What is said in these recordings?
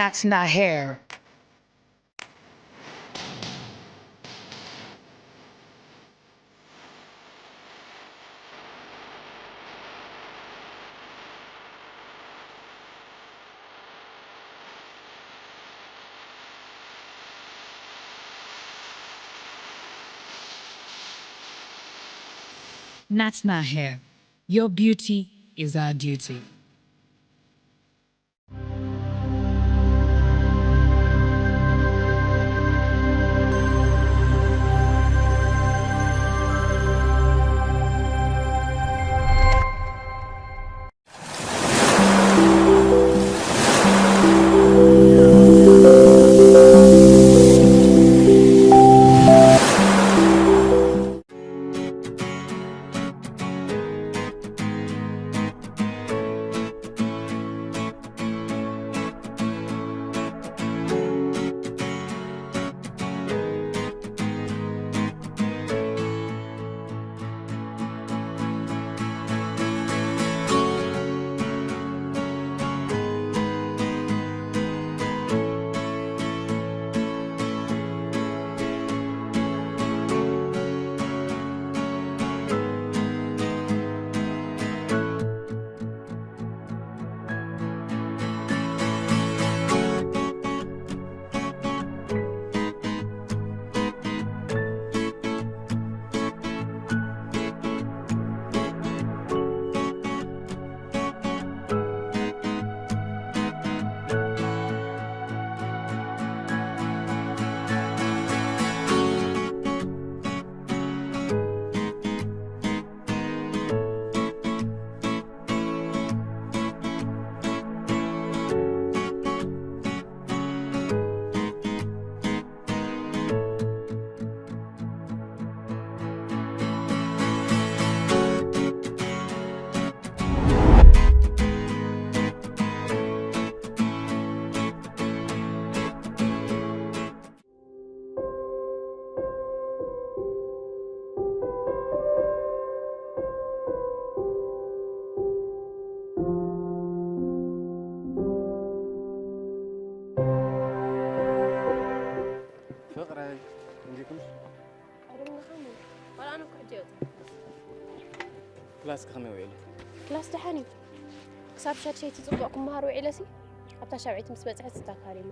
That's not hair. That's not hair. Your beauty is our duty. ፍቕረይ፣ እንዲኩም? ኣይደለኻን እዩ። ዋላ ኣነ እኮ ሕጂ እየ ወፂኤ። ክላስኪ ከመይ ውዒሉ? ክላስ ደሓን እዩ። ክሳብ ሻድሻይቲ ፅቡቕ ክመሃር ውዒለሲ፣ ኣብታ ሻብዐይቲ ምስ በፅሐት ስታካሪመ።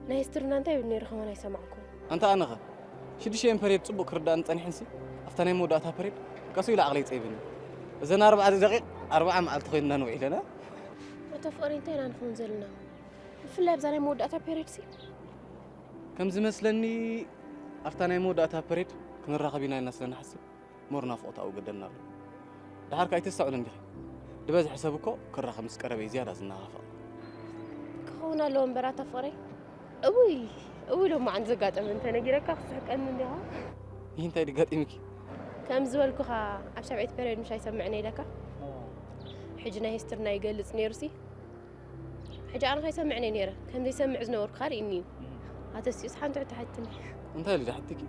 ናይ ሂስትርና እንታይ ይብል ነይሩ ከማን ኣይሰማዕኩን። ኣንታ ኣነኸ ሽዱሽተ ፔሬድ ጽቡቕ ክርዳእኒ ጸኒሕንሲ፣ ኣብታ ናይ መወዳእታ ፔሬድ ቀስ ኢሉ ዓቕለይ ጸይብኒ። እዘን ኣርባዕተ ደቂቕ ኣርብዓ መዓልቲ ኮይንና ንውዒለና። ኣቶ ፍቕሪ እንታይ ኢና ንኸውን ዘለና? ብፍላይ ኣብዛ ናይ መወዳእታ ፔሬድሲ። ከም ዝመስለኒ ኣብታ ናይ መወዳእታ ፔሬድ ክንራኸብ ኢና ኢልና ስለ ንሓስብ ሞር ናፍቖት ኣብኡ ገደልና ኣሎ። ደሓር ከ ኣይተስተውዕልን ዲኺ? ዝበዝሐ ሰብ እኮ ክራኸብ ምስ ቀረበ እዩ ዝያዳ ዝነፋፈቕ። ክኸውን ኣለዎ እምበር ኣታ ፍቕረይ። እውይ፣ እውይ ሎማዓንቲ ዘጋጠመ እንተነጊረካ ክትስሕቀኒ እንዲኻ። ይህ እንታይ ድጋጢምኪ? ከም ዝበልኩኻ ኣብ ሻብዐይቲ ፔርዮድ ምሽ ኣይሰምዕን ኢለካ። ሕጂ ናይ ሂስትርና ይገልጽ ነይሩሲ። ሕጂ ኣነ ከይሰምዕን እየ ነይረ። ከም ዘይሰምዕ ዝነበርኩ ካልእ እኒዩ። ኣተሲኡስ ሓንቲ ሕቶ ሓትኒ። እንታይ ኢሉ ዝሓትኪ?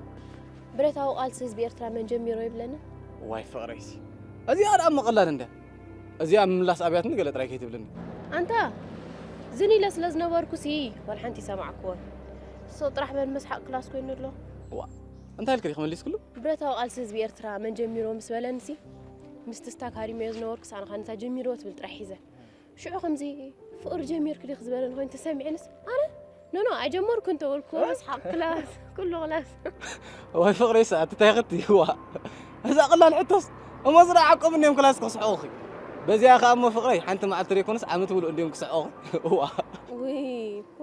ብረታዊ ቃልሲ ህዝቢ ኤርትራ መን ጀሚሮ ይብለኒ? ዋይ ፍቕረይሲ። እዚኣ ደኣ እሞ ቀላል እንድያ። እዚኣ ምምላስ ኣብያትኒ ገለ ጥራይ ከይትብልኒ። ኣንታ ዝን ኢለ ስለ ዝነበርኩሲ ዋላ ሓንቲ ይሰማዕክዎን። ሱቕ ጥራሕ በል መስሓቕ ክላስ ኮይኑ ኣሎ። ዋ፣ እንታይ ኢልኪ ዲኺ መሊስክሉ? ብረታዊ ቃልሲ ህዝቢ ኤርትራ መን ጀሚሮ ምስ በለንሲ ምስቲ ስታክ ሃሪመዮ ዝነበርኩስ ኣነ ኸኣ ነታ ጀሚርዎ ትብል ጥራሕ ሒዘ። ሽዑ ከምዚ ፍቕሪ ጀሚርኪ ዲኺ ዝበለኒ ኮይኑ ተሰሚዕንስ ኣነ ኖ ኖ ኣይጀመርኩን ተበልኩ። መስሓቕ ክላስ ኩሉ ክላስ። ዋይ ፍቕረይሲ ኣቲ እንታይ ኽቲ ዋ። እዛ ቀላል ሕቶስ እሞ ዝዳ ዓቆም እንዲዮም ክላስ ክስሕቑኺ። በዚኣ ኸኣ እሞ ፍቕረይ ሓንቲ መዓልቲ ዘይኮነስ ዓመት ሙሉእ እንዲዮም ክስሕቑኺ። ዋ። ውይ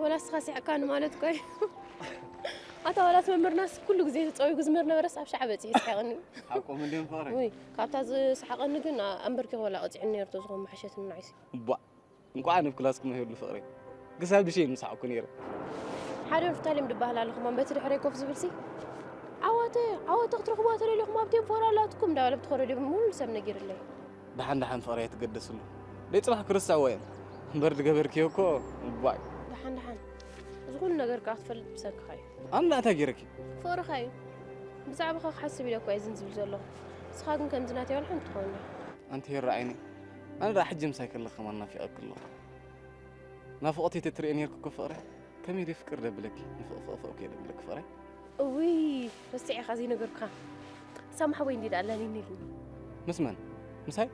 ወላ እስኻ ስሕቕካኒ ማለት እኮ እዩ። ኣታ ዋላስ መምህርናስ ኩሉ ግዜ ተጸዊጉ ዝምህር ነበረስ ኣብ ሻዕ በጺሑ ይስሕቕኒ። ሓቆም እንዲዮም ፍቕረይ። ውይ ካብታ ዝስሓቐኒ ግን ኣንበርኪኹ ወላ ቀጺዕኒ ነይሩ ተዝኾን ምሓሸትኒ ንዓይሲ። ቧ። እንቋዕ ኣብ ክላስኩም ኣይህሉ ፍቕረይ። ክሳብ ድሽየን ምሳዕኩ ነይረ። ሓደ ንፍታሌም ድበሃል ኣሎ ከማን በቲ ድሕረይ ኮፍ ዝብልሲ፣ ዓዋተ ዓዋተ ክትረኽብዋ ተደሊኹም ኣብ ቴንፎራ ኣላትኩም እንዳበለ ብቲ ኮረድዮ ሙሉ ሰብ ነጊርለይ። ደሓን ደሓን ፍቕረይ ኣይትገደስሉ። ደይ ጽባሕ ክርስዕዎ እየ። እምበር ድገበርክዮ እኮ እባይ። ደሓን ደሓን። እዚ ኩሉ ነገር ከኣ ክትፈልጥ ብሰንክኻ እዩ። ኣነ እንታይ ገይረኪ? ፍቕርኻ እዩ። ብዛዕባኻ ክሓስብ ኢለ እኮ እየ ዝን ዝብል ዘለኹ። ንስኻ ግን ከምዚ ናተይ ዋላ ሓንቲ ትኸውን ዲኻ። ኣንቲ ሄራ ዓይነይ። ኣነ ደኣ ሕጂ ምሳይ ከለኺ ከማን ናፊቐኪ ኣለኹ። ናፍቖተይ ተትርእየ ነይርኩ እኮ ፍቕረይ። ከመይ ደፍቅር ደብለኪ፣ ንፍቕፍቕፍቕ እኮ ደብለኪ ፍቕረይ። እውይ፣ ረሲዐ ኢኻ ዘይነገርኩኻ። ሳሚ ሓወይ እንዲ ደኣ ኣላልይኒ ኢሉኒ። ምስ መን? ምሳይ?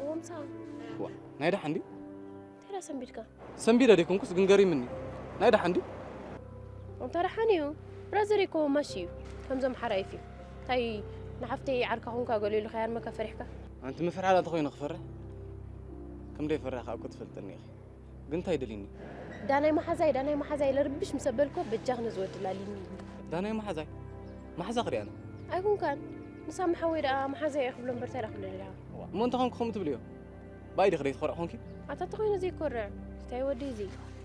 እዎ፣ ምሳኻ። ዋ፣ ናይ ደሓን ድዩ? እንታይ ደኣ ሰንቢድካ? ሰንቢደ ደይኮንኩስ ግን ገሪምኒ። ናይ ደሓን ድዩ? ኣንታ ደሓን እዩ። ብራዘር እኮ ማሽ እዩ። ከምዞም ሓራይፍ እዩ። እንታይ ንሓፍተይ ዓርካ ኹንካ ገሊኡ ኢሉ ከያርመካ ፈሪሕካ? ኣንቲ ምፍርሓል እንተኾይኑ ክፈርሕ? ከም ደይፈርሕ ከኣ እኮ ትፈልጥኒ ኢኺ። ግን እንታይ ደሊኒ? ዳናይ መሓዛይ፣ ዳናይ መሓዛይ ለርብሽ ምስ ኣበልኮ በጃኽ ነዚ ወዲ ላሊኒ። ዳናይ መሓዛይ? መሓዛኺ ድየ ኣነ? ኣይኩንካን። ንሳሚ ሓወይ ደኣ መሓዛይ እየ ክብሎ እምበር እንታይ ደኣ ክብሎ ደሊኻ? እሞ እንተኾንኩ ከምኡ ትብልዮ? ብኣይ ዲኺ ደይትኾርዕ ኾንኪ? ኣታ ተኾይነ ዘይኮርዕ። እንታይ ወዲ እዚ?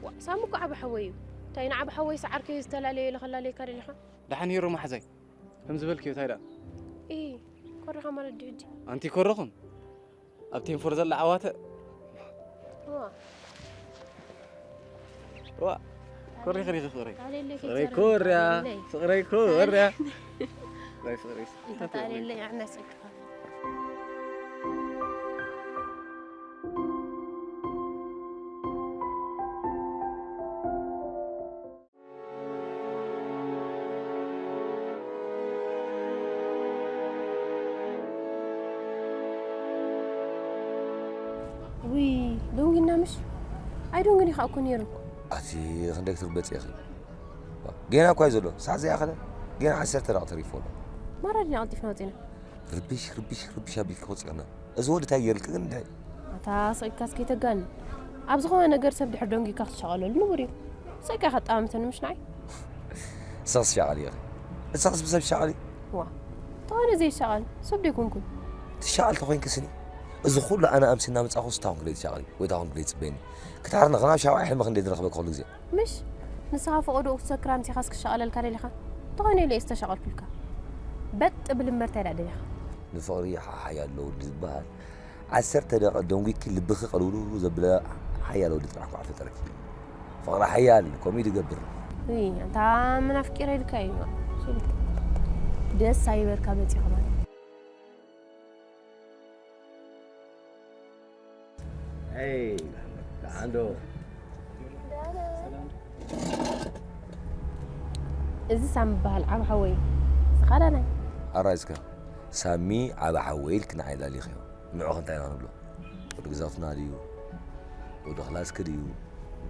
ዋእ፣ ሳሚ እኮ ዓቢ ሓወይ እዩ። እንታይ ንዓቢ ሓወይ ሰዓርከ እዩ ዝተላለየ ኢለ ከላለየካ ደሊኻ? ደሓን ሂሩ መሓዛይ። ከም ዝበልክዮ እንታይ ደኣ? ኢ፣ ኮረኻ ማለት ድዩ ሕጂ? ኣንቲ ኮረኹን? ኣብ ቴንፎር ዘላ ዓዋተ? ዋ። ዋ። ኮሪ፣ ኮሪ፣ ፍቕረይ። ታሌለይ ፍቕረይ ፊቸር ኮርያ። ታሌለይ። ፍቕረይ ኮርያ። ናይ ፍቕረይ። እንተ ታሌለይ ኣዕና ሰክፋ። ውይ፣ ደንጊና ምሽ? ኣይደንግን ኢኻ እኮ ነይሩ። ኣቲ ክንደይ ክትርበጽ ኢኺ? ጌና እኳ እዩ ዘሎ፣ ሰዓት ዘይኣኸለ፣ ጌና ዓሰርተ ደቂቕ ተሪፎ ኣሎ። ማራ ዲና ቀልጢፍና ወጺና። ርብሽ፣ ርብሽ፣ ርብሽ ኣቢልኪ ወጺእና። እዚ ወዲ እንታይ ገይርልኪ ግን እንድዒ? ኣታ ስቕ ኢልካስ ከይተጋኒ። ኣብ ዝኾነ ነገር ሰብ ድሕር ደንጊካ ክትሻቐለሉ ንቡር እዩ። ስቕ ኢልካ ከጣምተኒ ምሽ ንዓይ? ንስኽስ ትሻቐሊ ኢኺ። ንስኽስ ብሰብ ትሻቐሊ? ዋ፣ እንተኾነ ዘይሻቐል ሰብ ደይኮንኩን። ትሻቐል ተኾይንኪ ስኒ፣ እዚ ኩሉ ኣነ ኣምሲና ምጻኹ ስታኹም ክደይ ትሻቐሊ ወይ ታኹም ክደይ ትጽበየኒ። ክትሓርኒ ኸናብ ሻውዓይ ሕልሚ ክንደይ ዝረኽበኪ ኩሉ ግዜ። ምሽ ንስኻ ፈቐዶኡ ክትሰክር ኣምሲኻስ ክሻቐለልካ ደሊኻ? እንተኾነ ኢለ እየ ዝተሻቐልኩልካ። በጥ ብል እምበር እንታይ ደኣ ደሊኻ? ንፍቕሪ ሓሓይ ኣለዉ ዝበሃል ዓሰርተ ደቂቕ ደንጒኪ ልብኺ ቅልውልው ዘብለ ሓያል ወዲ ጥራሕ እኳ ፈጠረኪ። ፍቕሪ ሓያል ከምኡ እዩ ዝገብር። እይ፣ ኣንታ መናፍቂረ ኢልካ እዩ። ደስ ኣይበልካ መፂኻ ማለት። Hey, Ando. እዚ ሳሚ በሃል ዓብ ሓወይ። ስኻ ዳናይ። ኣራይ እስከ ሳሚ ዓብ ሓወይ ኢልክ ንዓይ ላሊኽዮ። ንዑ እንታይ ኢና ንብሎ? ወዲ ግዛፍና ድዩ? ወዲ ክላስክ ድዩ?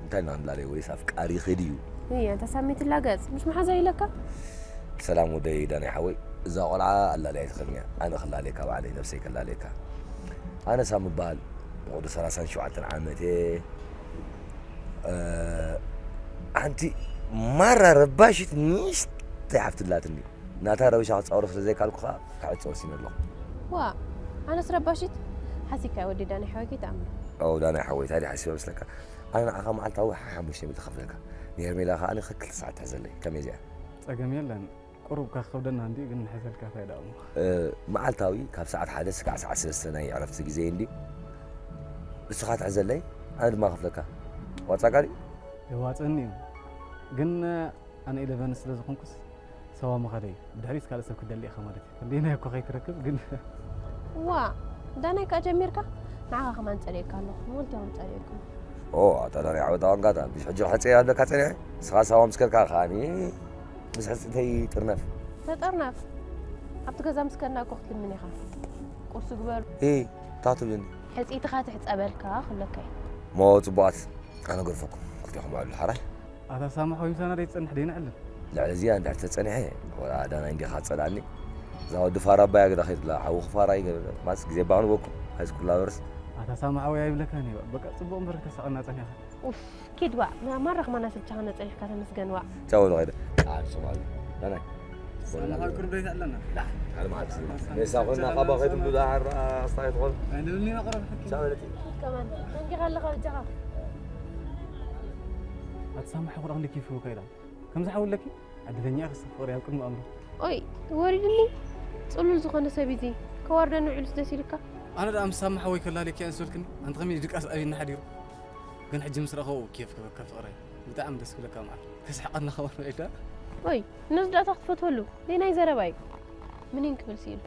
እንታይ ኢና ንላለዮ? ወይስ ኣፍቃሪኺ ድዩ? እይ፣ ኣንታ ሳሚ ትላገጽ። ምሽ መሓዛ ኢለካ? ሰላም ወደይ ዳናይ ሓወይ። እዛ ቆልዓ ኣላልያ ኣይትኽእልን እያ። ኣነ ክላለየካ ባዕለይ ነብሰይ ከላለየካ። ኣነ ሳሚ እበሃል። ወዲ ሰላሳን ሸውዓተን ዓመት እየ። እ፣ ሓንቲ ማራ ረባሺት ንእሽተይ ሓፍቲ ኣላትኒ። ናታ ረብሻ ክጻወሮ ስለ ዘይካልኩ ከኣ ክዕጾ ወሲነ ኣለኹ። ዋእ፣ ኣነስ ረባሺት ሓሲብካያ ወዲ ዳናይ ሓወይ ከይትኣምኖ። ኦ፣ ዳናይ ሓወይ፣ እንታይ ድየ ሓሲበ መስለካ? ኣነ ንዓኻ መዓልታዊ ሓሙሽተ ሚእቲ እኸፍለካ። ንሄርሜላ ከኣ ንክልተ ሰዓት ትሕዘለይ። ከመይ እዚኣ? ጸገም የለን። ቁሩብ ከኽብደና እንድዩ፣ ግን ንሕዘልካ እንታይ ደኣ እሞ? እ፣ መዓልታዊ ካብ ሰዓት ሓደ ስጋዕ ሰዓት ሰለስተ ናይ ዕረፍቲ ግዜ እንድዩ። ንስኻ ትሕዘለይ፣ ኣነ ድማ ከፍለካ። ዋጻ ቃል? የዋጽእኒ እዩ። ግን ኣነ ኢለቨን ስለ ዝኾንኩስ ሰዋ ምኸደይ። ብድሕሪት ካልእ ሰብ ክደሊ ኢኻ ማለት እዩ። ክንደየናይ እኮ ከይትረክብ ግን። ዋ፣ ዳናይ ከኣ ጀሚርካ? ንዓኻ ከማን ጸሊኤካ ኣለኹ። ንወልትያውን ጸሊኤኩም። ኦ፣ ኣታ ዳናይ ዓወት ኣዋንጋታ፣ ብሽ ሕጂ ሕጸ ኣለካ ጸኒሐ? ንስኻ ሳዋ ምስ ከድካ ከኣኒ ምስ ሕጽተይ ጥርነፍ። ተጠርነፍ። ኣብቲ ገዛ ምስ ከድና እኮ ክትልምን ኢኻ። ቁርሲ ግበር። እ፣ ታ ትብልኒ? ሕጽይትኻ ትሕጸበልካ ክብለካ እየ። ሞ ጽቡቓት፣ ኣነ ገርፈኩም። ክልቴኹም ውዕሉ ሓራይ። ኣታ ሳሚ ሓወይ ምሳና ደይትጸንሕ ደይንዕልል። ልዕሊ እዚኣ እንድሕር ተጸኒሐ፣ ወላ ዳናይ እንዲኻ ትጸልኣኒ። እዛ ወዲ ፋራ ኣባያ ግዳ ከይትብላ፣ ሓውኺ ፋራ እዩ ገለ፣ ማስ ግዜ ባዕኑ በኩም፣ ሃይስኩል ላቨርስ። ኣታ ሳሚ ሓወይ ኣይብለካን እየ፣ በቃ ጽቡቕ እምበር ክተሳቕና ጸኒሕካ። ኡፍ፣ ኪድ ዋእ፣ ና-፣ ማራ ከማና ስልቻኻና ጸኒሕካ ተመስገን ዋእ። ቻው በሉ ከይደ። ቃል ስማሉ። ዳናይ። ሳሚ ሓወይ ቁሩብ ደይታ ኣለና። ላ፣ ካልእ መዓልቲ። ሜሳ ኮይና ካባ ከይትብሉ ደሓር ኣስታይ ትኾን። ኣይንብልኒ ኢና ቁሩብ ሓኪም። ቻው በለቲ። ከማን፣ ደንጊኻ ኣለኻ በጃኻ። ኣቲ ሳሚ ሓወይ ቁሩብ ክንደይ ኬፍ ይብሉካ ኢላ። ከምዚ ሓው ኣለኪ? ዕድለኛ ኢኺ፣ ፍቕሪ ኣብ ቅድሚ ኣምሮ። ኦይ፣ ወሪድኒ። ጽሉል ዝኾነ ሰብ እዩ እዚ። ከዋርደኒ ውዒሉስ ደስ ኢልካ? ኣነ ደኣ ምስ ሳሚ ሓወይ ከላልየኪ እየ ምስ በልክኒ፣ ኣንቲ ከመይ ድቃስ ኣብይኒ ሓዲሩ? ግን ሕጂ ምስ ረኸቡ ኬፍ ክበካ ፍቕረይ። ብጣዕሚ ደስ ክብለካ መዓል። ከስሕቐና ከማን ኢልካ? ኦይ፣ ነዚ ደኣ እንታይ ክትፈትወሉ? ደይናይ ዘረባ እዩ። ምኒን ክብል ስኢሉ።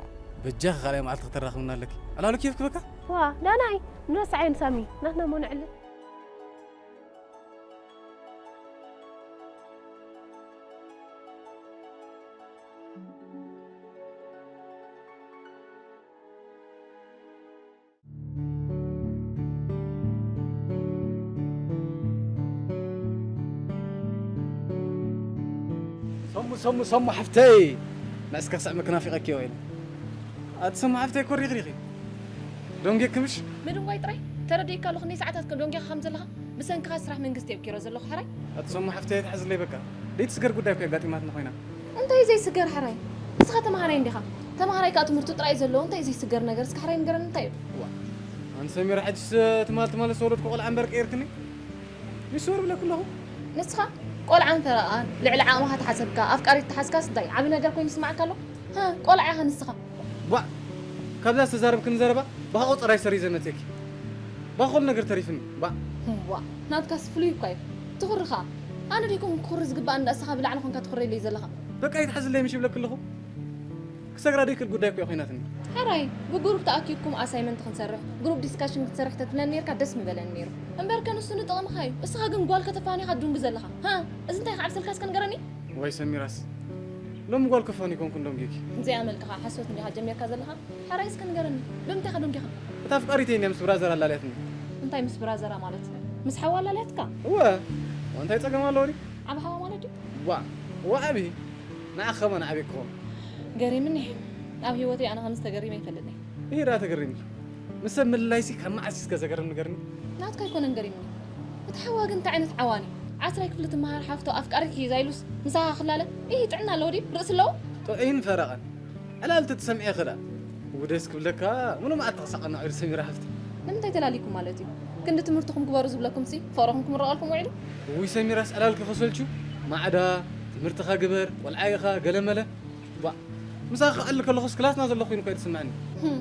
በጃኺ ካልኣይ መዓልቲ ከተራኽብና ኣለኪ። ዕላሉ ኬፍ ክበካ? ዋ፣ ዳናይ፣ ንረስዓዮ ንሳሚ። ናትና እሞ ንዕልል። ሰሙ ሰሙ ሰሙ ሓፍተይ፣ ንዕስካ ክስዕመኪ ናፊቐኪ እየ ወይኒ። ኣቲ ሰሙ ሓፍተይ እኮ ሪኽሪኺ ዶንጌ ክምሽ። ምድንጓይ ጥራይ ተረዲእካ ኣለኹ። ክንደይ ሰዓታት ከም ዶንጌኻ ከም ዘለኻ ብሰንክኻ ስራሕ መንግስቲ እየ ኣብኪሮ ዘለኹ ሓራይ። ኣቲ ሰሙ ሓፍተይ ኣይትሓዝለይ በቃ። ደይትስገር ጉዳይ እኮ ኣጋጢማትና ኮይና። እንታይ ዘይስገር ሓራይ? ንስኻ ተምሃራይ እንዲኻ። ተምሃራይ ከኣ ትምህርቱ ጥራይ እዩ ዘለዎ። እንታይ ዘይስገር ነገር እስኪ ሓራይ ንገረኒ እንታይ እዩ? ዋ፣ ኣንቲ ሰሚራ ሕጅስ ትማል ትማል ዝተወለድኩ ቆልዓ እምበር ቀይርክኒ? ሚስወር ብለኩ ኣለኹ። ንስኻ ቆልዓን ፈረቓን ልዕሊ ዓቕምኻ ተሓሰብካ ኣፍቃሪት ተሓዝካስ እንታይ ዓቢ ነገር ኮይኑ ይስማዓካ ኣሎ? ሃ፣ ቆልዓ ኢኻ ንስኻ። ቧዕ! ካብዛ ዝተዛረብክኒ ዘረባ ብሓቆ ጥራይ ሰሪዘ መጽእኪ። ባኾል ነገር ተሪፍኒ። ባዕ! ዋ፣ ናትካስ ፍሉይ እኳ እዩ። ትኹሪ ኸኣ። ኣነ ዲኩም ክኹሪ ዝግባእ እንዳ እስኻ ብላዕሊ ኾንካ ትኹረለይ ዘለኻ። በቃ ይትሓዝለይ ምሽ ይብለኪ ኣለኹ። ክሰግራ ደይክል ጉዳይ እኮ ኮይናትኒ። ሕራይ፣ ብግሩፕ ተኣኪብኩም ኣሳይመንት ክንሰርሕ፣ ግሩፕ ዲስካሽን ክትሰርሕ ተትብለኒ ነርካ ደስ ምበለኒ ነይሩ። እምበርከ ንሱ ንጥቕምኻ እዩ። እስኻ ግን ጓል ከተፋኒኻ ትድንጉ ዘለኻ። ሃ፣ እዚ እንታይ ክዓብሰልካ እስከ ንገረኒ? ዋይ ሰሚራስ፣ ሎሚ ጓል ከፋኒ ኮንኩ እንዶም ጌኪ። ዘይኣመልክኻ ሓሶት እንዲኻ ጀሚርካ ዘለኻ? ሕራይ እስከ ንገረኒ፣ ብምንታይ ከ ደንጊኻ? እታ ኣፍቃሪተይ እንድያ ምስ ብራዘር ኣላልያትኒ። እንታይ ምስ ብራዘራ ማለት? ምስ ሓዋ ኣላልያትካ? እወ፣ እንታይ ጸገም ኣለዎ ድዩ? ዓቢ ሓዋ ማለት ድዩ? ዋ፣ ዋ ዓቢ፣ ንዓኺ ከማን ዓቢ ክኾን። ገሪምኒ፣ ኣብ ህይወተይ ኣነ ከምዚ ተገሪመ ኣይፈልጥን እየ። ይሄ ደኣ ተገሪምኪ። ምስ ሰብ ምልላይሲ ካብ መዓስ እስከ ዘገርም ንገርኒ? ናትካ ኣይኮነን ገሪምኒ። እቲ ሓዋ ግን እንታይ ዓይነት ዓዋን እዩ? ዓስራይ ክፍሊ ትመሃር ሓፍቶ ኣፍቃሪት ሒዛ ኢሉስ ምሳኻ ክላለ? ኢሂ ጥዕና ኣለዎ ድዩ? ርእሲ ኣለዎ? ጥዑይን ፈረቐን። ዕላል ተትሰምዒ ኸ ደኣ? ውደስ ክብለካ፣ ምሉእ መዓልቲ ክሳቐና ውዒሉ ሰሚራ ሓፍቲ። ንምንታይ ተላሊኩም ማለት እዩ? ክንዲ ትምህርትኹም ግበሩ ዝብለኩምሲ ፍቕርኹም ክምረቐልኩም ውዒሉ? እውይ ሰሚራስ ዕላልኪ ከሰልቹ፣ ማዕዳ፣ ትምህርትኻ ግበር፣ ቆልዓ ኢኻ፣ ገለመለ። ባ፣ ምሳኻ ክዕሊ ከለኹስ ክላስና ዘለኹ ኮይኑ እኳ እዩ ዝስምዐኒ። ህም፣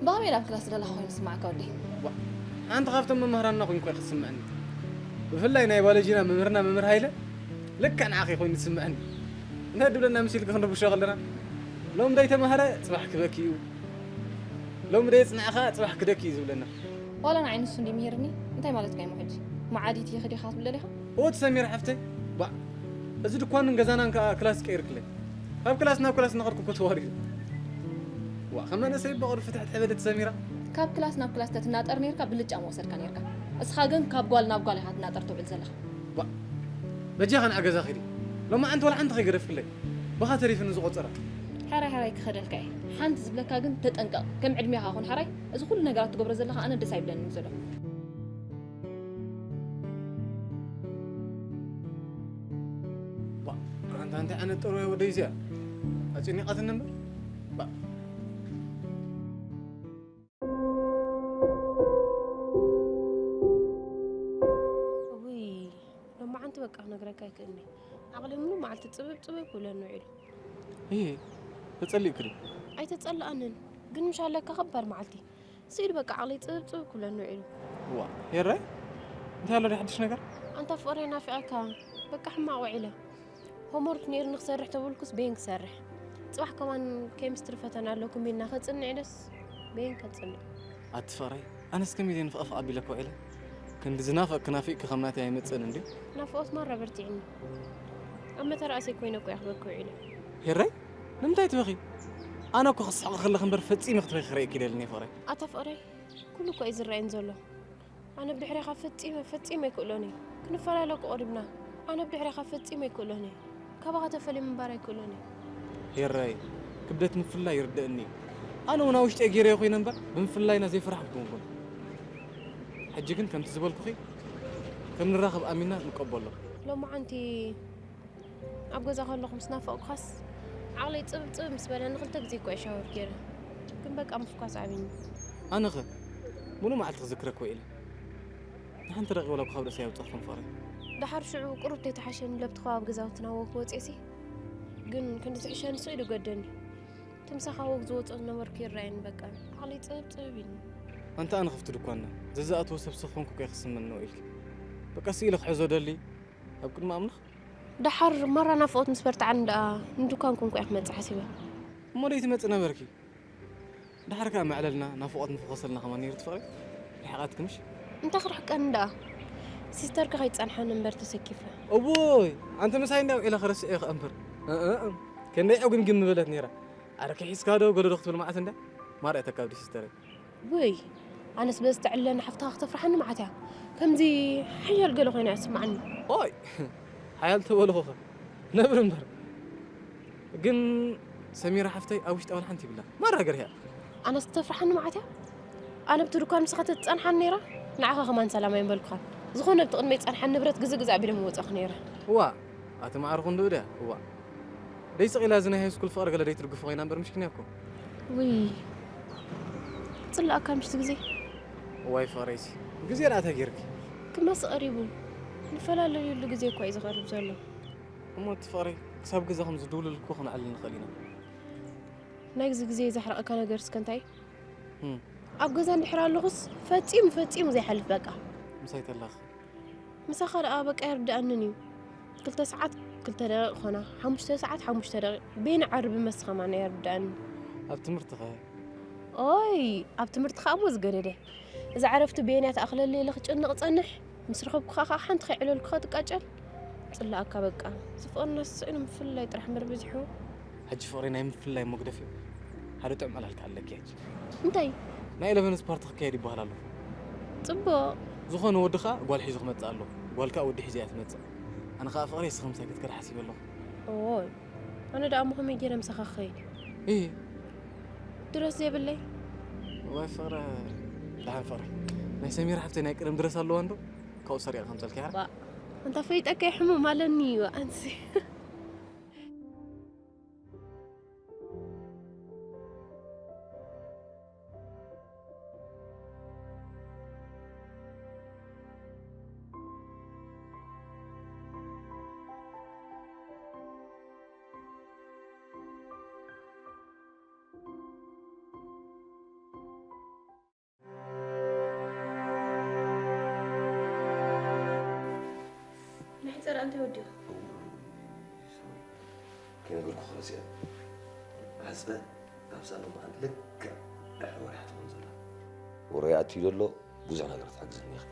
ብኸመይ ናብ ክላስ ደለኻ ኮይኑ ዝስምዓካ ወደይ? ባ፣ ሓንቲ ካብቶም መምህራንና ኮይኑ እኳ እዩ ክትስምዐኒ። ብፍላይ ናይ ባዮሎጂና መምህርና መምህር ሃይለ ልክዕ ንዓኺ ኮይኑ ዝስምዐኒ። እንታይ ድብለና መሲልኪ ክንርብሾ ከለና፣ ሎሚ ደይተማህረ ጽባሕ ክበኪ እዩ፣ ሎሚ ደየጽንዐ ኸኣ ጽባሕ ክደኪ እዩ ዝብለና። ዋላ ንዓይ ንሱ እንዲ ምሂርኒ፣ እንታይ ማለትካ እዩ ሕጂ? መዓዲት ኢኺ ዲኻ ክትብል ደሊኻ? እወ ትሰሚር ሓፍተይ፣ ባዕ፣ እዚ ድኳንን ገዛናን ከኣ ክላስ ቀይርክለይ። ካብ ክላስ ናብ ክላስ እናኸድኩ እኮ ተዋሪዱ። ዋእ፣ ከም መንእሰይ በቐሉ ፍትሕቲ ሕበደት ሰሚራ። ካብ ክላስ ናብ ክላስ ተትናጠር ነይርካ፣ ብልጫ ምወሰድካ ነይርካ። እስኻ ግን ካብ ጓል ናብ ጓል ኢኻ ትናጠር ትውዕል ዘለኻ። ባዕ፣ በጃኻ ንዓ ገዛ ኺዲ። ሎማዓንቲ ዋላ ሓንቲ ከይገደፍክለይ። ብኻ ተሪፍኒ ዝቖጸራ። ሕራይ ሕራይ ክኸደልካ እየ። ሓንቲ ዝብለካ ግን ተጠንቀቕ። ከም ዕድሜኻ ኩን ሕራይ፣ እዚ ኩሉ ነገራት ትገብሮ ዘለኻ ኣነ ደስ ኣይብለንን ዘሎ። ባ፣ ኣንታ እንታይ ዓይነት ጥሩያ ወደይ እዚኣ? ኣጨኒቓትኒ እምበር። ባ። እውይ፣ ሎማዓንቲ በቃ ክነግረካ ኣይክእልኒ። ዓቕለይ ምሉእ መዓልቲ ጽብብ ጽብብ ክብለኒ ውዒሉ። እየ፣ ተጸሊእኪ ድዩ? ኣይተጸላኣንን፣ ግን ምሽ ኣለካ ከባድ መዓልቲ። ስኢሉ በቃ ዓቕለይ ጽብብ ጽብብ ክብለኒ ውዒሉ። ዋ፣ ሄራይ? እንታይ ኣሎ ድዩ ሓድሽ ነገር? ኣንታ ፍቕረይ ናፊቐካ፣ በቃ ሕማቕ ውዒለ። ሆምወርክ ነይሩ ንክሰርሕ ተበልኩስ በየን ክሰርሕ። ጽባሕ ከማን ኬሚስትሪ ፈተና ኣለኩም ኢልና ከጽንዕ ኢለስ በየን ከጽንዕ። ኣቲ ፍቕረይ፣ ኣነስ ከመይ ኢለ ንፍቐፍቕ ኣቢለካ ውዒለ? ክንዲ ዝናፈቅኪ ናፊቅኪ ከም ናተይ ኣይመጽእን እንድዩ። ናፍቖት ማራ በርቲዕኒ። ኣብ መተርኣሰይ ኮይነ እኮ እየ ክበኪ ውዒለ። ሄራይ፣ ንምንታይ ትበኺ? ኣነ እኮ ክስሕቕ ከለኺ እምበር ፈጺመ ክትበኺ ክርእየኪ ኣይደልን እየ ፍቕረይ። ኣታ ፍቕረይ፣ ኩሉ እኮ እዩ ዝረኣየኒ ዘሎ። ኣነ ብድሕሬኻ ፈጺመ፣ ፈጺመ ኣይክእሎን እየ። ክንፈላለ እኮ ቀሪብና። ኣነ ብድሕሬኻ ፈጺመ ኣይክእሎን እየ። ካባኻ ተፈልየ ምንባር ኣይክእሎን እየ። ሄራይ፣ ክብደት ምፍልላይ ይርደኣኒ እዩ። ኣነ እውን ኣብ ውሽጠይ ገይረዮ ኮይነ እምበር፣ ብምፍልላይና ዘይፈራሕኩ ኣይኮንኩን። ሕጂ ግን ከምቲ ዝበልኩኺ፣ ከም ንራኸብ ኣሚንና ንቀበሎ። ሎማዓንቲ ኣብ ገዛ ከለኹ ምስ ናፈቕኩኻስ፣ ዓቕለይ ጽብብ ጽብብ ምስ በለ ንኽልተ ግዜ እኮ እየ ሻወር ገይረ። ግን በቃ ምፍኳስ ኣብዩኒ። ኣነኸ፣ ምሉእ መዓልቲ ክዝክረኪ ውዒለ። ንሓንቲ ደቂቕ ወላ ብኻብ ርእሰይ ኣይወጻኹን ፍቕረይ። ደሓር ሽዑ ቁሩብ ተይተሓሸኒ ለብቲ ከባቢ ገዛውትና ወክ ወጺኤሲ፣ ግን ክንዲ ዝሕሸኒ ስቕ ኢሉ ገደኒ። እቲ ምሳኻ ወክ ዝወጾ ዝነበርኩ ይረኣየኒ በቃ። ዓቕለይ ጽብብ ጽብብ ኢሉኒ። ኣንታ ኣነ ክፍቲ ድኳንና፣ ዘዝኣትዎ ሰብ ስኽ ኮንኩ እኮ እየ ክስመኒ ውዒልኪ። በቃ ስቕ ኢለ ክሕዞ ደሊ፣ ኣብ ቅድሚ ኣምላኽ። ደሓር ማራ ናፍቖት ምስ በርትዓኒ ደኣ ንድኳን ኮንኩ እየ ክመጽእ ሓሲበ። እሞ ደይትመጺ ነበርኪ? ደሓር ከኣ መዕለልና ናፍቖት ምፍኾሰልና ከማን ነይሩ ትፍቕሪ? ርሕቓትኪ ምሽ? እንታይ ክርሕቀኒ ደኣ? ሲስተርኪ ከይትጸንሓኒ እምበር ተሰኪፈ። እዎይ! ኣንቲ ምሳይ እንዳ ውዒለ ክረስዕ እየ ከኣ እምበር። እ፣ እ፣ እ። ከንደይ ዕጉምግም ምበለት ነይራ። ኣረ ከሒስካ ዶ ገለ ዶ ክትብል መዓት እንዳ ማርያተካ ኣብዲ ሲስተረይ። ውይ ኣነስ በዚ ትዕለኒ ሓፍትኻ ክተፍርሓኒ መዓት እያ። ከምዚ ሓያል ገለ ኮይና እያ ትስምዓኒ። ኦይ ሓያል ተበልኹኸ ነብር እምበር። ግን ሰሚራ ሓፍተይ ኣብ ውሽጣ ዋላ ሓንቲ ይብላ ማራ ገርህያ። ኣነስ ክተፍርሓኒ መዓት እያ። ኣነ ብቲ ድኳን ምሳኻ ተትጸንሓኒ ነይራ ንዓኻ ከማን ሰላም ኣይምበልኩኻን። ዝኾነ ብቲ ቅድመይ ጸንሓን ንብረት ግዝእ ግዝእ ኣቢለ ምወጻኹ ነይረ። እዋ ኣቲ መዓርኹ እንዶ እድያ እዋ ደይ ስቕ ኢላ እዚ ናይ ሃይስኩል ፍቕሪ ገለ ደይ ትርግፎ ኮይና እምበር ምሽክንያ እኮ። ውይ ክጽላእካ ምሽቲ ግዜ። እዋይ ፍቕረይሲ ግዜ ደኣ እንታይ ጌርኪ? ክመስ ቀሪቡ ንፈላለየሉ ግዜ እኳ እዩ ዝቐርብ ዘሎ። እሞ እቲ ፍቕረይ ክሳብ ገዛኹም ዝድውልልኩ ክንዕልል ንኽእል ኢና። ናይዚ ግዜ ዘሕረቐካ ነገር እስከ እንታይ? እም፣ ኣብ ገዛ እንድሕር ኣለኹስ ፈጺሙ ፈጺሙ ዘይሓልፍ በቃ። ምሳይ ተላኺ። ምሳኻ ደኣ በቃ ኣይርድኣንን እዩ። ክልተ ሰዓት ክልተ ደቂቕ ኾና፣ ሓሙሽተ ሰዓት ሓሙሽተ ደቂቕ። በየናይ ዓርቢ መስኻ ማን ኣይርድኣንን። ኣብ ትምህርትኸ? ኦይ፣ ኣብ ትምህርቲ ኸኣ እሞ ዝገደደ። እዛ ዕረፍቲ በየናይ ትኣኽለለይ ኢለ ክጭነቕ እጸንሕ፣ ምስ ረኸብኩኻ ኸኣ ሓንቲ ከይዕለልኩኻ ትቃጨል። ጽላኣካ በቃ። እዚ ፍቕርና ስስዒኑ ምፍልላይ ጥራሕ እምበር በዚሑ። ሕጂ ፍቕሪ ናይ ምፍልላይ መጉደፊ ሓደ ጥዑም ዕላል ከኣ ኣለኪ ሕጂ። እንታይ? ናይ ኢለቨንስ ፓርቲ ክካየድ ይበሃል ኣሎ። ጽቡቕ። ዝኾነ ወዲ ከኣ ጓል ሒዙ ክመጽእ ኣሎ። ጓል ከኣ ወዲ ሒዙ እያ ትመጽእ። ኣነ ከኣ ፍቕረይ እስኺ ምሳይ ክትከዲ ሓሲበ ኣለኹ። ኦይ፣ ኣነ ደኣ እሞ ከመይ ገይረ ምሳኻ ክኸይድ? እሂ። ድረስ ዘይብለይ? እዋይ ፍቕረ፣ ደሓን ፍቕረ። ናይ ሰሚራ ሓፍተይ ናይ ቀደም ድረስ ኣለዋ እንዶ? ካብኡ ሰሪቐ ከምጸልኪ ሓራ? ባእ፣ ኣንታ ፈሊጠካ ሕሙም ኣለኒ እዩ ኣንሲ። ናይ ሕፀ ደኣ እንታይ ወዲኹ? ከይነገርኩ ክረስያ። ሕፀ ካብ ሳሎን መዓት ልክዕ ድሕሪ ወርሒ ትኸውን ዘላ። ወረይ ኣትዩ ዘሎ ብዙሕ ነገር ክትሕግዝኒ ኢኺ።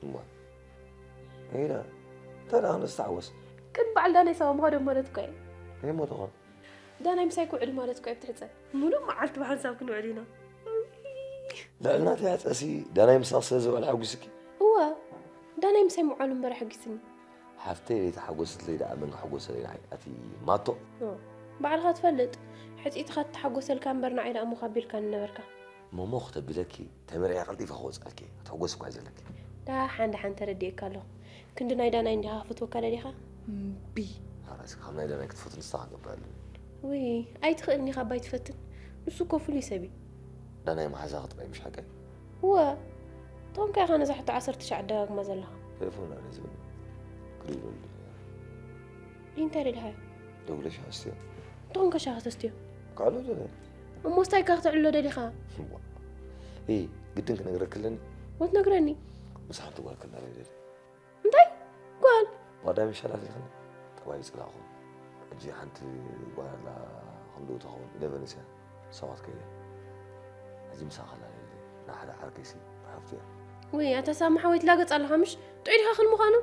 እሞ ሄዳ እንታይ ደኣ ክንደስ ተዓወስ? ቅድሚ በዓል ዳናይ ሳዋ ምዃዶም ማለት እኮ እየ። እሞ ተኾን ዳናይ ምሳይ ክውዕል ማለት እኮ እየ ብትሕፀ። ሙሉእ መዓልቲ ብሓንሳብ ክንውዕል ኢና። ልዕሊ ናተይ ሕፀሲ ዳናይ ምሳኽ ስለ ዝውዕል ሓጒስኪ? እወ ዳናይ ምሳይ ምውዓሉ እምበር ኣሐጒስኒ። ሓፍተይ ለይተሓጎሰትለይ ደኣ መን ከሐጎሰለይ ንዓይ ኣቲ ማቶ። ኦ፣ ባዕልኻ ትፈልጥ። ሕፅኢትኻ ትተሓጎሰልካ እምበር ንዓይ ደኣ እሞ ካቢልካኒ ነበርካ። ሞሞ ክተብለኪ ተመርዕየ ቀልጢፈ ክወፅኣልኪ እየ። ክትሕጎሲ እኳ እየ ዘለኪ። ደሓን ደሓን ተረዲኤካ ኣለኹ። ክንዲ ናይ ዳናይ እንዲኻ ክትወካ ደሊኻ? እምቢ። ኣራሲ ካብ ናይ ዳናይ ክትፈትኒ ንስኻ ክገብር ኣለኒ። ውይ ኣይትኽእልን ኢኻ ኣባይ ትፈትን። ንሱ እኮ ፍሉይ ሰብ እዩ። ዳናይ መሓዛኺ ጥራይ ምሽ ሓቀይ? እወ። ቶንካ ኢኻ ነዛ ሕቶ ዓሰርተ ሻዕ ደጋግማ ዘለኻ። ቴሌፎን ኣነ ዝብል ክሪበሉ። እንታይ ደሊኻዮ? ደውለሽ ኣስትዮ። ቶንካ ሻኻ ተስትዮ። ካልኦ ደለ። እሞስ እንታይ ኢኻ ክትዕልሎ ደሊኻ? እ ግድን ክነግረክለኒ? ወትነግረኒ። ምስ ሓንቲ ጓል ክላለ ደለ። እንታይ ጓል? ዋዳ ምሻላት ኢኽን ጠባይ ይፅላእኹ። ሕጂ ሓንቲ ጓል ኣላ ክንድኡ ተኸውን ኢለቨንስ እያ። ሰባት ከየ ሕጂ ምሳኻ ላለለ ንሓደ ዓርከይሲ ሓፍቲ እያ። ወይ ኣታ ሳሚ ሓወይ ትላገፅ ኣለኻ ምሽ? ጥዑይ ዲኻ ክል ምዃኑ?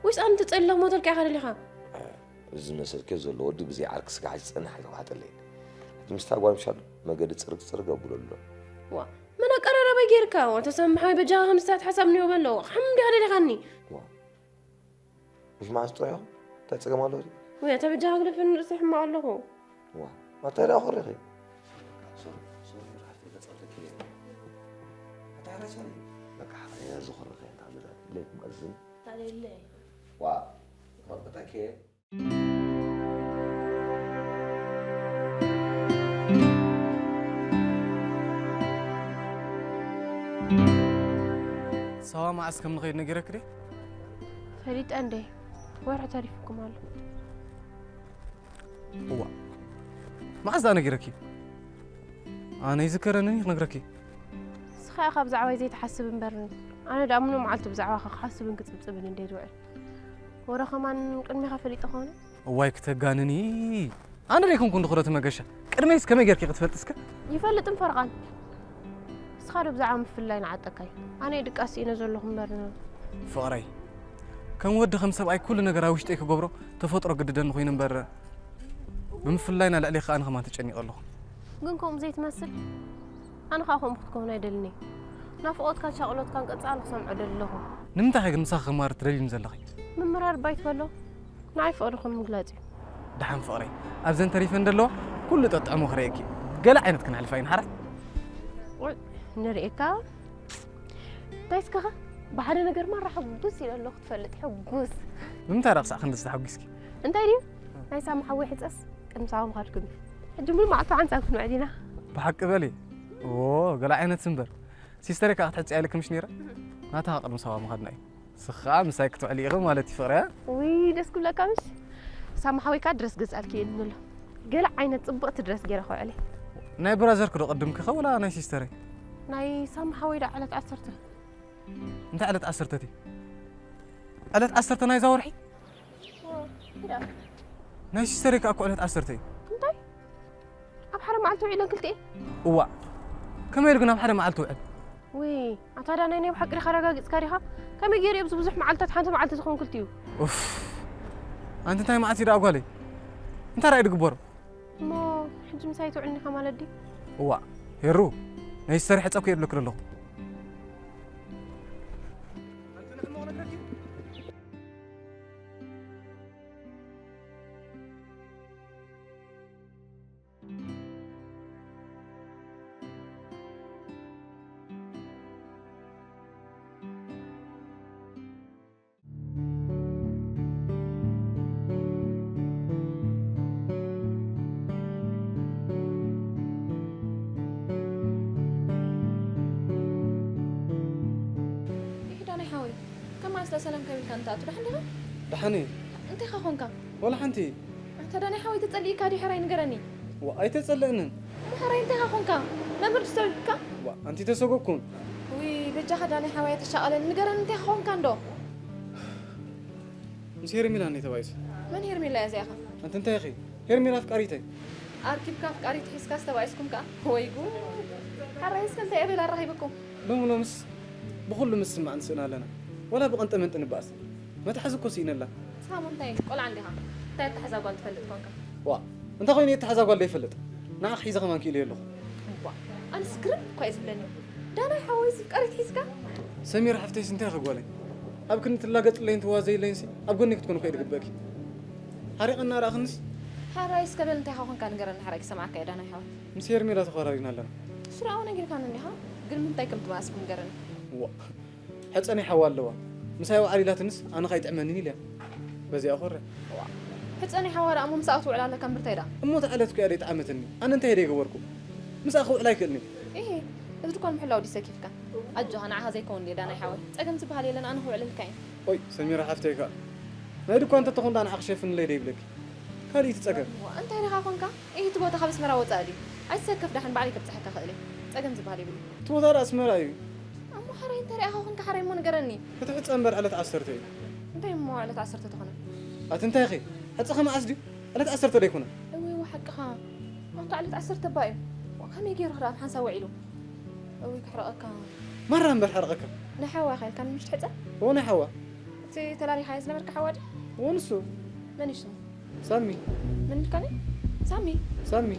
ወይስ ኣነ ተፀሊለ ክሞተልካ ኢኻ ደሊኻ? እዚ መሰልከ ዘሎ ወዲ ብዘይ ዓርኪ ስጋ ሕጂ ዝፀንሕ ኣይተዋሕጠለይ። ሕጂ ምስታ ጓል ምሻሉ መገዲ ፅርግ ፅርግ ኣብሎ ኣሎ። ዋ መን ኣቀራረበ ጌርካ? ዋተ ሳሚ ሓወይ በጃኻ ከምዚ ታት ሓሳብ ንዮ በሎ። ሓም ዲኻ ደሊኻኒ? ዋ ምሽ መዓስ ጥዑይ ኢኹም? እንታይ ፀገም ኣለዎ? ወይ ኣታ በጃኻ ግደፈኒ ርእሰይ ሕማቕ ኣለኹ። ዋ እንታይ ደኣ ኮሪኺ? ሶሪ ሶሪ ራሕቲ ተጸልተኪ። ኣታ ሓራይ ሶሪ በቃ ሓራይ ዝኮረኸ እንታ ብዛ ለይት ማዝን ታለለ ዋ መርበታከ ሳዋ መዓስ ከም ንኸይድ ነጊረክ ድየ? ፈሊጠ እንዴ ወርሒ ተሪፍኩም ኣሎ። እዋ መዓስ ደኣ ነጊረኪ? ኣነ ይዝከረንን እዩ ክነግረኪ። ንስኻ ኢኻ ብዛዕባይ ዘይትሓስብ እምበር ኣነ ደኣ ምሉእ መዓልቲ ብዛዕባኻ ክሓስብን ክጽብጽብን እንዴ ዝውዕል። ወረ ኸማን ቅድሚኻ ፈሊጠ ኾነ? እዋይ ክተጋንኒ ኣነ ደይኮንኩ እንድኽሮ እቲ መገሻ ቅድመይስ ከመይ ጌርኪ ክትፈልጢ እስከ? ይፈልጥን ፈርቓን ንስኻ ዶ ብዛዕባ ምፍልላይ ንዓጠካይ ኣነ ድቃስ ስኢነ ዘለኹ እምበር ፍቕረይ ከም ወዲ ከም ሰብኣይ ኩሉ ነገር ኣብ ውሽጠይ ክገብሮ ተፈጥሮ ግድደኒ ኮይኑ እምበር ብምፍላይና ልዕሊ ከኣ ንኸማን ተጨኒቐ ኣለኹ። ግን ከምኡ ዘይትመስል ኣነ ከዓ ከምኡ ክትከውን ኣይደልን እየ። ናፍቖትካን ሻቕሎትካን ቀጻሊ ክሰምዖ ደሊ ኣለኹ። ንምንታይ ግን ምሳኺ ክማር ትደልዩኒ ዘለኺ? ምምራር ባይትበሎ ንዓይ ፍቕሪ ከም ምግላጽ እዩ። ደሓን ፍቕረይ፣ ኣብዘን ተሪፈን ዘለዋ ኩሉ ጠጥዕሞ ክርእየኪ። ገለ ዓይነት ክነሕልፋ ኢና ሓራይ። ንርእየካ እንታይ እስከኸ ብሓደ ነገር ማራ ሕጉስ ኢለ ኣለኹ ትፈልጥ ሕጉስ። ብምንታይ ደኣ ክሳዕ ክንድዚ ተሓጒስኪ? እንታይ ድዩ ናይ ሳሚ ሓወይ ሕፀስ ቅድሚ ሳባ ምኻድኩም እዩ። ሕጂ ሙሉ መዓልቲ ሓንሳብ ክንውዕል ኢና። ብሓቂ በሊ። ዎ፣ ገለ ዓይነት እምበር። ሲስተረይ ከዓ ክትሕጽያ ኢለኪ ምሽ ነይረ? ናታ ቅድሚ ሳባ ምኻድና እዩ። ስኻ ምሳይ ክትውዕሊ ኢኺ ማለት እዩ ፍቕረያ? ውይ ደስ ክብለካ ምሽ። ሳሚ ሓወይ ከዓ ድረስ ገዝኣልኪ እየ ንብሎ። ገለ ዓይነት ጽብቕቲ ድረስ ገይረ ከውዕል እየ። ናይ ብራዘርኪ ዶ ቅድምኪ ኸ ወላ ናይ ሲስተረይ? ናይ ሳሚ ሓወይ ዳ ዕለት ዓሰርተ። እንታይ ዕለት ዓሰርተ እቲ? ዕለት ዓሰርተ ናይዛ ወርሒ? ናይ ሲስተረይ ከዓ እኮ ዕለት ዓሰርተ እዩ። እንታይ? ኣብ ሓደ መዓልቲ ውዒለን ክልቲኤን? እዋእ፣ ከመይ ኢሉ ግን ኣብ ሓደ መዓልቲ ውዕል? ውይ፣ ኣታ ዳናይ ናይ ብሓቂ ዲኻ ኣረጋጊጽካ ዲኻ? ከመይ ገይሩ እዩ ኣብዚ ብዙሕ መዓልታት ሓንቲ መዓልቲ ዝኸውን ክልቲኡ? ኡፍ፣ ኣንቲ እንታይ መዓት እዩ ደኣ ጓለይ? እንታይ ደኣ እዩ ድግበሮ? እሞ ሕጂ ምሳይ ትውዕልኒ ኢኻ ማለት ድዩ? እዋእ፣ ሄሩ፣ ናይ ሲስተረይ ሕጸ እኮ እየ ድብለኪ ዘለኹ። ይሕዳነይ ሓወይ፣ ከማን ስለ ሰላም ከቢልካ እንተ ኣቱ ደሓን ዲኻ? ደሓን እየ። እንታይ ኻ ኾንካ? ዋላ ሓንቲ። ኣታ ዳነይ ሓወይ ተጸሊእካ ድዩ ሕራይ ንገረኒ። ዋ ኣይተጸለእንን። እሞ ሕራይ እንታይ ኻ ኾንካ? መምህር ድዩ ሰጉግካ? ዋ ኣንቲ ተሰጎግኩን። ውይ በጃኻ ዳነይ ሓወይ ኣይተሻቐለኒ ንገረኒ እንታይ ኻ ኾንካ እንዶ? ምስ ሄርሚላ እኒ ተባኢሰ። መን ሄርሜላ እያ እዚኣ ኸ? ኣንቲ እንታይ ኢኺ? ሄርሜላ ኣፍቃሪተይ። ኣርኪብካ ኣፍቃሪት ሒዝካስ ተባኢስኩም ከኣ? ወይ ጉድ! ሕራይ እስከ እንታይ እያ ቤላ ኣራኺብኩም? ሎሚ ሎምስ ብኹሉ ምስማዕ ንስእን ኣለና። ወላ ብቐንጠ መንጢ ንበኣስ። መትሓዚ እኮ ስኢነላ። ሳሙ እንታይ ቆልዓ እንዲኻ? እንታይ ኣተሓዛ ጓል ትፈልጥ ኮንካ? ዋእ እንተ ኾይኑ የተሓዛ ጓል ዘይፈልጥ ንዓኺ ሒዘ ከማን ክኢለዮ ኣለኹ። ዋእ ኣነስ ግርም እኳ እዩ ዝብለኒ። ዳናይ ሓወይስ ፍቃሪት ሒዝካ? ሰሚራ ሓፍተይስ እንታይ ኢኺ ጓለይ? ኣብ ክንዲ ትላገጽለይን ትዋዘይለይንሲ ኣብ ጎነይ ክትኮኒ እኮ እዩ ዝግበእኪ። ሓሪቐና ደኣ ክንስ። ሓራይ እስከ በል እንታይ ኾንካ ንገረኒ ሓራይ ክሰምዓካ እየ ዳናይ ሓወይ። ምስ ሄርሜላ ተኾራሪና ኣለና። ንሱ ደኣ ኣው ነጊርካኒ እንዲኻ ግን ብምንታይ ከም ትባእስኩም ንገረኒ። ዋእ ሕጸ ናይ ሓዋ ኣለዋ። ምሳይ ኣውዓል ኢላትንስ ኣነ ከይጥዕመንን ኢለያ። በዚኣ ኮረ። ዋእ ሕጸ ናይ ሓዋ ደኣ እሞ ምሳኣ ትውዕል ኣለካ እምበር እንታይ ደኣ። እሞ እታ ዕለት እኮ እያ ደይጠዓመትኒ። ኣነ እንታይ እየ ደይገበርኩ? ምስኣ ክውዕል ኣይክእልን እየ። ኢሂ እዚ ድኳን ምሕላው ድዩ ሰኪፍካ? ኣጆኻ ንዓኻ ዘይከውን ድየ ዳናይ ሓወይ። ጸገም ዝበሃል የለን ኣነ ክውዕለልካ እየ። ኦይ ሰሚራ ሓፍተይ ከኣ ናይ ድኳን እንተትኾን ደኣ ንዓ ክሸፍንለይ ደይብለኪ። ካልእ እቲ ጸገም። ዋእ እንታይ ደኻ ኮንካ? ኢሂ እቲ ቦታ ካብ ኣስመራ ወጻኢ ድዩ? ኣይትሰከፍ ደሓን ባዕለይ ከብጽሐካ እኽእል እየ። ጸገም ዝበሃል የብሉን። እቲ ቦታ ደኣ ኣስመራ እዩ። እሞ ሓራይ እንታይ ርኢኻ ኮንካ ሓራይ እሞ ንገረኒ። እቲ ሕጸ እምበር ዕለት ዓሰርተ እዩ። እንታይ እሞ ዕለት ዓሰርተ ተኾነ? ኣቲ እንታይ ኢኺ? ሕጸ ከ መዓስ ድዩ? ዕለት ዓሰርተ ዶ ኣይኮነን? እወ እወ ሓቅኻ። ኣንታ ዕለት ዓሰርተ እባ እዩ። ዋእ ከመይ ገይሩ ክረኣ ኣብ ሓንሳብ ውዒሉ? እውይ ክሕረቐካ። ማራ እምበር ሕረቐካ። ናይ ሓዋ ኢኻ ኢልካኒ ምሽ ትሕጸ? እወ ናይ ሓዋ። እቲ ተላሊኻዮ ዝነበርካ ሓዋ ድዩ? እወ ንሱ። መን እዩ ሽሙ? ሳሚ። መን ኢልካኒ? ሳሚ። ሳሚ።